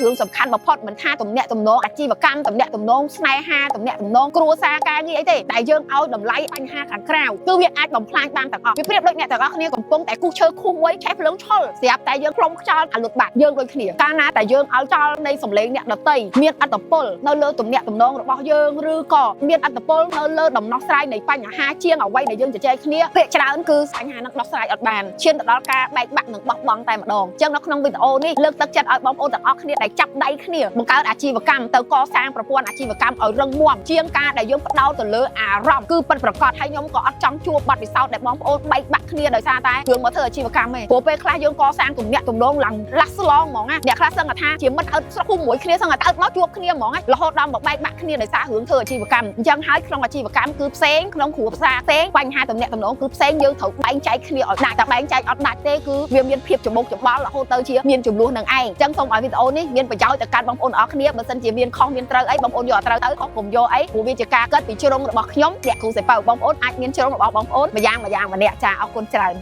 រឿងសំខាន់បំផុតមិនថាទំនាក់ទំនងអាជីវកម្មទំនាក់ទំនងស្នេហាទំនាក់ទំនងគ្រួសារការងារអីទេតែយើងឲ្យតម្លៃបញ្ហាខាងក្រៅគឺវាអាចបំផ្លាញបានទាំងអស់វាប្រៀបដូចអ្នកទាំងអស់គ្នាកំពុងតែគូសឈើខុសមួយឆេះភ្លើងឈុលស្រាប់តែយើងផ្លុំខ្យល់អាលុតបាត់យើងដូចគ្នាកាលណាតែយើងឲ្យចោលនៃសម្លេងអ្នកដតីមានអត្តពលនៅលើទំនាក់ទំនងរបស់យើងឬក៏មានអត្តពលនៅលើដំណោះស្រាយនៃបញ្ហាជាងអ្វីដែលយើងជជែកគ្នាភាគច្រើនគឺបញ្ហានឹងដោះស្រាយអត់បានឈានទៅដល់ការបែកបាក់និងបោះបង់តែម្ដងអញ្ចឹងនៅក្នុងវីដេអូនេះលើកទឹកចិត្តឲ្យបងប្អូនទាំងអស់គ្នាដែលចាប់ដៃគ្នាបង្កើតអាជីវកម្មទៅកសាងប្រព័ន្ធអាជីវកម្មឲ្យរឹងមាំជាងការដែលយើងផ្ដោតទៅលើអារម្មណ៍គឺពិតប្រាកដហើយខ្ញុំក៏អត់ចង់ជួបបទពិសោធន៍ដែលបងប្អូនបែកបាក់គ្នាដោយសារតែរឿងមកធ្វើអាជីវកម្មទេព្រោះពេលខ្លះយើងកសាងទំនាក់ទំនងឡើងឡាស់ស្លងហ្មងណាអ្នកខ្លះសឹងថាជាមិត្តអត់ស្រុកភូមិមួយគ្នាសឹងតែអត់មកជួបគ្នាហ្មងណារហូតដល់មកបែកបាក់គ្នាដោយសាររឿងធ្វើអាជីវកម្មអញ្ចឹងហើយក្នុងអាជីវកម្មគឺផ្សេងក្នុងគ្រួសារផ្សេងបញ្ហាទំនាក់ទំនងគឺផ្សេងយើងត្រូវបែងចែកគ្នាឲ្យដាច់តែបែងចែកអត់ដាច់ទេគឺវាមានភាពច្បុកច្បល់រហូតទៅជាមានចំនួននឹងឯងអញ្ចឹងសូមឲ្យវីដេអូនេះមានប្រយោជន៍ទៅកាន់បងប្អូនអរគ្នាបើសិនជាមានខុសមានត្រូវអីបងប្អូនយកអត់ត្រូវទៅខុសកុំយកអីព្រោះវាជាការគិតពីជ្រុងរបស់ខ្ញុំអ្នកគ្រូសេពៅបងប្អូនអាចមានជ្រុងរបស់បងប្អូនម្យ៉ាងម្យ៉ាងម្នាក់ចាអរគុណច្រើន។